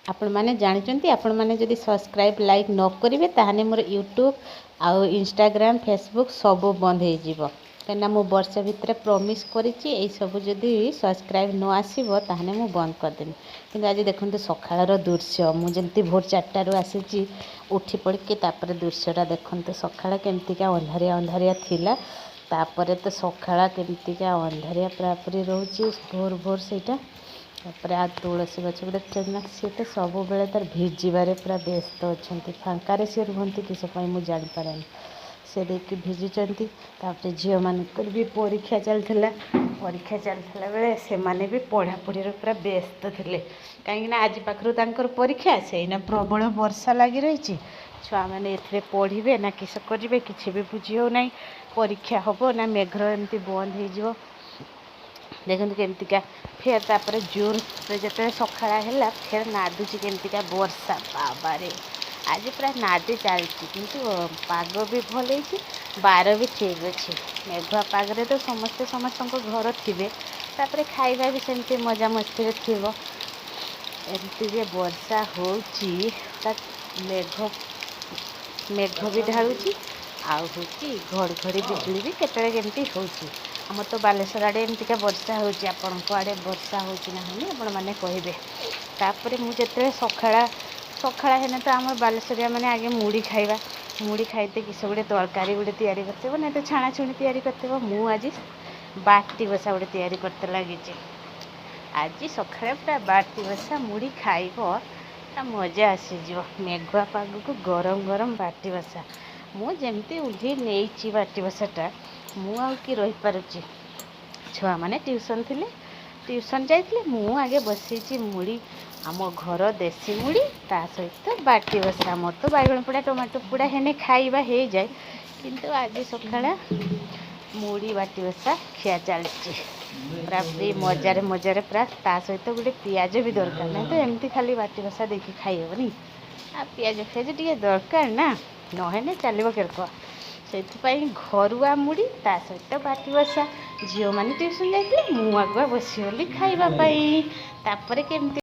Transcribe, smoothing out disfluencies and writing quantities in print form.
ଆପଣମାନେ ଜାଣିଛନ୍ତି, ଆପଣମାନେ ଯଦି ସବସ୍କ୍ରାଇବ୍, ଲାଇକ୍ ନ କରିବେ, ତାହେଲେ ମୋର ୟୁଟ୍ୟୁବ୍ ଆଉ ଇନଷ୍ଟାଗ୍ରାମ, ଫେସବୁକ୍ ସବୁ ବନ୍ଦ ହେଇଯିବ। କାହିଁକିନା ମୁଁ ବର୍ଷେ ଭିତରେ ପ୍ରମିସ୍ କରିଛି, ଏଇସବୁ ଯଦି ସବସ୍କ୍ରାଇବ୍ ନ ଆସିବ ତାହେଲେ ମୁଁ ବନ୍ଦ କରିଦେବି। କିନ୍ତୁ ଆଜି ଦେଖନ୍ତୁ ସକାଳର ଦୃଶ୍ୟ। ମୁଁ ଯେମିତି ଭୋର 4ଟାରୁ ଆସିଛି ଉଠି ପଡ଼ିକି, ତାପରେ ଦୃଶ୍ୟଟା ଦେଖନ୍ତୁ। ସକାଳେ କେମିତିକା ଅନ୍ଧାରିଆ ଅନ୍ଧାରିଆ ଥିଲା, ତାପରେ ତ ସକାଳ କେମିତିକା ଅନ୍ଧାରିଆ ପୁରାପୁରି ରହୁଛି ଭୋର ଭୋର ସେଇଟା। ତାପରେ ଆଉ ତୁଳସୀ ଗଛକୁ ଦେଖୁଛନ୍ତି ନା, ସିଏ ତ ସବୁବେଳେ ତାର ଭିଜିବାରେ ପୁରା ବ୍ୟସ୍ତ ଅଛନ୍ତି। ଫାଙ୍କାରେ ସିଏ ରୁହନ୍ତି କିସ ପାଇଁ ମୁଁ ଜାଣିପାରେନି। ସେ ଦେଇକି ଭିଜୁଛନ୍ତି। ତାପରେ ଝିଅମାନଙ୍କର ବି ପରୀକ୍ଷା ଚାଲିଥିଲା। ପରୀକ୍ଷା ଚାଲିଥିଲା ବେଳେ ସେମାନେ ବି ପଢ଼ାପଢ଼ିରେ ପୁରା ବ୍ୟସ୍ତ ଥିଲେ, କାହିଁକିନା ଆଜି ପାଖରୁ ତାଙ୍କର ପରୀକ୍ଷା। ସେଇନା ପ୍ରବଳ ବର୍ଷା ଲାଗି ରହିଛି। ଛୁଆମାନେ ଏଥିରେ ପଢ଼ିବେ ନା କିସ କରିବେ କିଛି ବି ବୁଝି ହେଉନାହିଁ। ପରୀକ୍ଷା ହେବ ନା ମେଘର ଏମିତି ବନ୍ଦ ହେଇଯିବ? ଦେଖନ୍ତୁ କେମିତିକା ଫେର୍ ତାପରେ ଜୋରରେ ଯେତେବେଳେ ସକାଳ ହେଲା, ଫେର୍ ନାଦୁଛି କେମିତିକା ବର୍ଷା। ବାବାରେ, ଆଜି ପୁରା ନାଦି ଚାଲିଛି। କିନ୍ତୁ ପାଗ ବି ଭଲ ହେଇଛି, ବାର ବି ଠିକ୍ ଅଛି। ମେଘୁଆ ପାଗରେ ତ ସମସ୍ତେ ସମସ୍ତଙ୍କ ଘର ଥିବେ, ତାପରେ ଖାଇବା ବି ସେମିତି ମଜାମସ୍ତିରେ ଥିବ। ଏମିତି ଯେ ବର୍ଷା ହେଉଛି, ତା ମେଘ ମେଘ ବି ଢାଳୁଛି, ଆଉ ହେଉଛି ଘଡ଼ଘଡ଼ି ବିଜୁଳି ବି କେତେବେଳେ କେମିତି ହେଉଛି। ଆମର ତ ବାଲେଶ୍ୱର ଆଡ଼େ ଏମିତିକା ବର୍ଷା ହେଉଛି। ଆପଣଙ୍କ ଆଡ଼େ ବର୍ଷା ହେଉଛି ନା ହେଉନି, ଆପଣମାନେ କହିବେ। ତାପରେ ମୁଁ ଯେତେବେଳେ ସକାଳ ସକାଳ ହେଲେ ତ ଆମର ବାଲେଶ୍ୱରିଆ ମାନେ ଆଗେ ମୁଢ଼ି ଖାଇବା। ମୁଢ଼ି ଖାଇତେ କିସ ଗୋଟେ ତରକାରୀ ଗୋଟେ ତିଆରି କରିଥିବ, ନାଇଁ ତ ଛାଣାଛୁଣି ତିଆରି କରିଥିବ। ମୁଁ ଆଜି ବାଟି ବସା ଗୋଟେ ତିଆରି କରତେ ଲାଗିଛି। ଆଜି ସକାଳେ ପୁରା ବାଟି ବସା ମୁଢ଼ି ଖାଇବ, ପୁରା ମଜା ଆସିଯିବ। ମେଘୁଆ ପାଗକୁ ଗରମ ଗରମ ବାଟି ବସା। ମୁଁ ଯେମିତି ଉହ୍ଲେଇ ନେଇଛି ବାଟି ବସାଟା, ମୁଁ ଆଉ କି ରହିପାରୁଛି? ଛୁଆମାନେ ଟ୍ୟୁସନ୍ ଥିଲେ, ଟ୍ୟୁସନ୍ ଯାଇଥିଲେ। ମୁଁ ଆଗେ ବସେଇଛି ମୁଢ଼ି, ଆମ ଘର ଦେଶୀ ମୁଢ଼ି, ତା ସହିତ ବାଟି ବସା। ମୋର ତ ବାଇଗଣ ପୋଡ଼ା, ଟମାଟୋ ପୋଡ଼ା ହେନେ ଖାଇବା ହେଇଯାଏ, କିନ୍ତୁ ଆଜି ସକାଳେ ମୁଢ଼ି ବାଟି ବସା ଖିଆ ଚାଲିଛି ପୁରା ପୁରି ମଜାରେ ମଜାରେ ପୁରା। ତା ସହିତ ଗୋଟେ ପିଆଜ ବି ଦରକାର, ନାହିଁ ତ ଏମିତି ଖାଲି ବାଟି ବସା ଦେଇକି ଖାଇହେବନି। ଆଉ ପିଆଜ ଫିଆଜ ଟିକେ ଦରକାର ନା, ନହେଲେ ଚାଲିବ କେରକ? ସେଇଥିପାଇଁ ଘରୁଆ ମୁଢ଼ି, ତା ସହିତ ବାଟି ବସା। ଝିଅମାନେ ଟ୍ୟୁସନ୍ ଯାଇଥିଲେ, ମୁଁ ଆଗୁଆ ବସିଗଲି ଖାଇବା ପାଇଁ। ତାପରେ କେମିତି